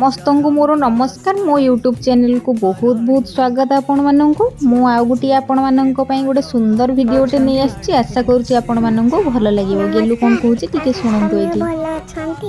ସମସ୍ତଙ୍କୁ ମୋର ନମସ୍କାର। ମୋ ୟୁଟ୍ୟୁବ୍ ଚ୍ୟାନେଲକୁ ବହୁତ ବହୁତ ସ୍ୱାଗତ ଆପଣମାନଙ୍କୁ। ମୁଁ ଆଉ ଗୋଟିଏ ଆପଣମାନଙ୍କ ପାଇଁ ଗୋଟେ ସୁନ୍ଦର ଭିଡ଼ିଓଟେ ନେଇ ଆସିଛି। ଆଶା କରୁଛି ଆପଣମାନଙ୍କୁ ଭଲ ଲାଗିବ। ଗେଲୁ କ'ଣ କହୁଛି, ଟିକେ ଶୁଣନ୍ତୁ ଏଇଠି। ଭଲ ଅଛନ୍ତି?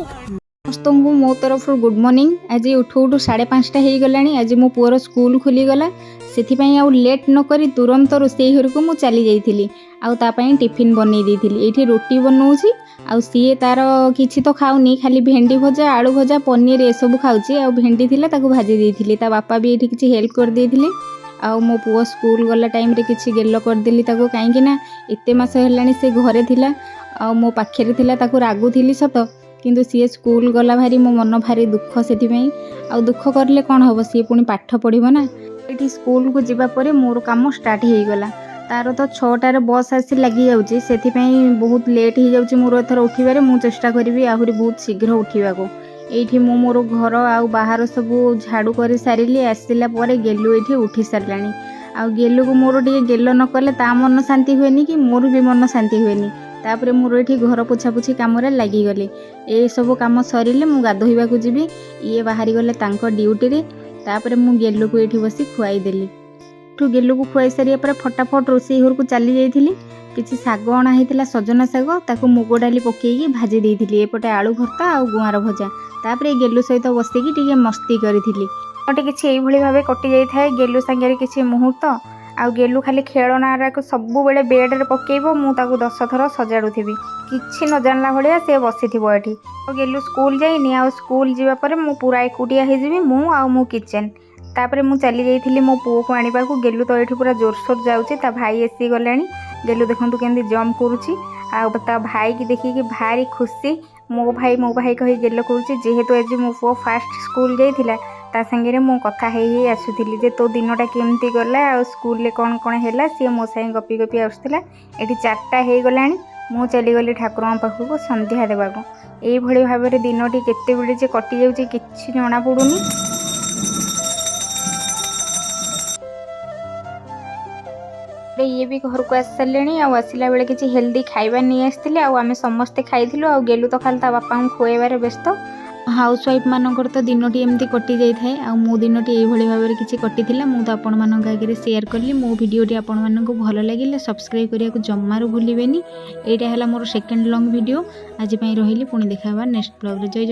ସମସ୍ତଙ୍କୁ ମୋ ତରଫରୁ ଗୁଡ଼୍ ମର୍ଣ୍ଣିଂ। ଆଜି ଉଠୁ ଉଠୁ 5:30 ହେଇଗଲାଣି। ଆଜି ମୋ ପୁଅର ସ୍କୁଲ ଖୋଲିଗଲା, ସେଥିପାଇଁ ଆଉ ଲେଟ୍ ନକରି ତୁରନ୍ତ ରୋଷେଇ ଘରକୁ ମୁଁ ଚାଲି ଯାଇଥିଲି ଆଉ ତା ପାଇଁ ଟିଫିନ୍ ବନେଇ ଦେଇଥିଲି। ଏଇଠି ରୁଟି ବନଉଛି ଆଉ ସିଏ ତାର କିଛି ତ ଖାଉନି, ଖାଲି ଭେଣ୍ଡି ଭଜା, ଆଳୁ ଭଜା, ପନିର ଏସବୁ ଖାଉଛି। ଆଉ ଭେଣ୍ଡି ଥିଲା, ତାକୁ ଭାଜି ଦେଇଥିଲି। ତା ବାପା ବି ଏଇଠି କିଛି ହେଲ୍ପ କରିଦେଇଥିଲେ। ଆଉ ମୋ ପୁଅ ସ୍କୁଲ ଗଲା ଟାଇମ୍ରେ କିଛି ଗେଲ କରିଦେଲି ତାକୁ, କାହିଁକି ନା ଏତେ ମାସ ହେଲାଣି ସେ ଘରେ ଥିଲା ଆଉ ମୋ ପାଖରେ ଥିଲା। ତାକୁ ରାଗୁଥିଲି ସତ, କିନ୍ତୁ ସିଏ ସ୍କୁଲ ଗଲା ଭାରି ମୋ ମନ ଭାରି ଦୁଃଖ ସେଥିପାଇଁ। ଆଉ ଦୁଃଖ କରିଲେ କ'ଣ ହେବ? ସିଏ ପୁଣି ପାଠ ପଢ଼ିବ ନା। ଏଇଠି ସ୍କୁଲକୁ ଯିବା ପରେ ମୋର କାମ ଷ୍ଟାର୍ଟ ହେଇଗଲା। ତାର ତ 6ଟାରେ ବସ୍ ଆସି ଲାଗିଯାଉଛି, ସେଥିପାଇଁ ବହୁତ ଲେଟ୍ ହେଇଯାଉଛି ମୋର ଏଥର ଉଠିବାରେ। ମୁଁ ଚେଷ୍ଟା କରିବି ଆହୁରି ବହୁତ ଶୀଘ୍ର ଉଠିବାକୁ। ଏଇଠି ମୁଁ ମୋର ଘର ଆଉ ବାହାର ସବୁ ଝାଡ଼ୁ କରି ସାରିଲି। ଆସିଲା ପରେ ଗେଲୁ ଏଇଠି ଉଠି ସାରିଲାଣି। ଆଉ ଗେଲୁକୁ ମୋର ଟିକେ ଗେଲ ନ କଲେ ତା ମନ ଶାନ୍ତି ହୁଏନି କି ମୋର ବି ମନ ଶାନ୍ତି ହୁଏନି। ତାପରେ ମୋର ଏଇଠି ଘର ପୋଛାପୋଛି କାମରେ ଲାଗିଗଲି। ଏସବୁ କାମ ସରିଲେ ମୁଁ ଗାଧୋଇବାକୁ ଯିବି। ଇଏ ବାହାରିଗଲେ ତାଙ୍କ ଡ୍ୟୁଟିରେ। ତାପରେ ମୁଁ ଗେଲୁକୁ ଏଇଠି ବସି ଖୁଆଇଦେଲି। ଏଠୁ ଗେଲୁକୁ ଖୁଆଇ ସାରିବା ପରେ ଫଟାଫଟ ରୋଷେଇ ଘରକୁ ଚାଲି ଯାଇଥିଲି। କିଛି ଶାଗ ଅଣା ହେଇଥିଲା, ସଜନା ଶାଗ, ତାକୁ ମୁଗ ଡାଲି ପକେଇକି ଭାଜି ଦେଇଥିଲି। ଏପଟେ ଆଳୁ ଭର୍ତ୍ତା ଆଉ ଗୁଆଁର ଭଜା। ତାପରେ ଗେଲୁ ସହିତ ବସିକି ଟିକେ ମସ୍ତି କରିଥିଲି। ଦିନଟି କିଛି ଏଇଭଳି ଭାବେ କଟି ଯାଇଥାଏ ଗେଲୁ ସାଙ୍ଗରେ କିଛି ମୁହୂର୍ତ୍ତ। ଆଉ ଗେଲୁ ଖାଲି ଖେଳନାଟାକୁ ସବୁବେଳେ ବେଡ଼ରେ ପକେଇବ, ମୁଁ ତାକୁ 10 ଥର ସଜାଡ଼ୁଥିବି। କିଛି ନ ଜାଣିଲା ଭଳିଆ ସେ ବସିଥିବ ଏଠି। ଆଉ ଗେଲୁ ସ୍କୁଲ ଯାଇନି। ଆଉ ସ୍କୁଲ ଯିବା ପରେ ମୁଁ ପୁରା ଏକୁଟିଆ ହେଇଯିବି, ମୁଁ ଆଉ ମୋ କିଚେନ୍। ତାପରେ ମୁଁ ଚାଲି ଯାଇଥିଲି ମୋ ପୁଅକୁ ଆଣିବାକୁ। ଗେଲୁ ତ ଏଇଠି ପୁରା ଜୋରସୋର ଯାଉଛି। ତା ଭାଇ ଆସିଗଲାଣି। ଗେଲୁ ଦେଖନ୍ତୁ କେମିତି ଜମ୍ପ କରୁଛି ଆଉ ତା ଭାଇକି ଦେଖିକି ଭାରି ଖୁସି। ମୋ ଭାଇ, ମୋ ଭାଇ କହି ଗେଲ କରୁଛି। ଯେହେତୁ ଆଜି ମୋ ପୁଅ ଫାଷ୍ଟ ସ୍କୁଲ ଯାଇଥିଲା, ତା ସାଙ୍ଗରେ ମୁଁ କଥା ହେଇ ହେଇ ଆସୁଥିଲି ଯେ ତୋ ଦିନଟା କେମିତି ଗଲା ଆଉ ସ୍କୁଲରେ କ'ଣ କ'ଣ ହେଲା। ସିଏ ମୋ ସାଙ୍ଗେ ଗପି ଗପି ଆସୁଥିଲା। ଏଠି 4ଟା ହେଇଗଲାଣି, ମୁଁ ଚାଲିଗଲି ଠାକୁରଙ୍କ ପାଖକୁ ସନ୍ଧ୍ୟା ଦେବାକୁ। ଏଇଭଳି ଭାବରେ ଦିନଟି କେତେବେଳେ ଯେ କଟିଯାଉଛି, କିଛି ଜଣାପଡ଼ୁନି। ଇଏ ବି ଘରକୁ ଆସି ସାରିଲେଣି। ଆଉ ଆସିଲା ବେଳେ କିଛି ହେଲ୍ଦି ଖାଇବା ନେଇ ଆସିଥିଲେ ଆଉ ଆମେ ସମସ୍ତେ ଖାଇଥିଲୁ। ଆଉ ଗେଲୁ ତ ଖାଲି ତା ବାପାଙ୍କୁ ଖୁଆଇବାରେ ବ୍ୟସ୍ତ। ହାଉସ୍ ୱାଇଫ୍ ମାନଙ୍କର ତ ଦିନଟି ଏମିତି କଟି ଯାଇଥାଏ। ଆଉ ମୋ ଦିନଟି ଏଇଭଳି ଭାବରେ କିଛି କଟିଥିଲା, ମୁଁ ତ ଆପଣମାନଙ୍କ ଆଗରେ ସେୟାର କଲି। ମୋ ଭିଡ଼ିଓଟି ଆପଣମାନଙ୍କୁ ଭଲ ଲାଗିଲେ ସବସ୍କ୍ରାଇବ୍ କରିବାକୁ ଜମାରୁ ଭୁଲିବେନି। ଏଇଟା ହେଲା ମୋର ସେକେଣ୍ଡ ଲଙ୍ଗ୍ ଭିଡ଼ିଓ। ଆଜି ପାଇଁ ରହିଲି, ପୁଣି ଦେଖା ହେବା ନେକ୍ସଟ ବ୍ଲଗ୍ରେ। ଜୟ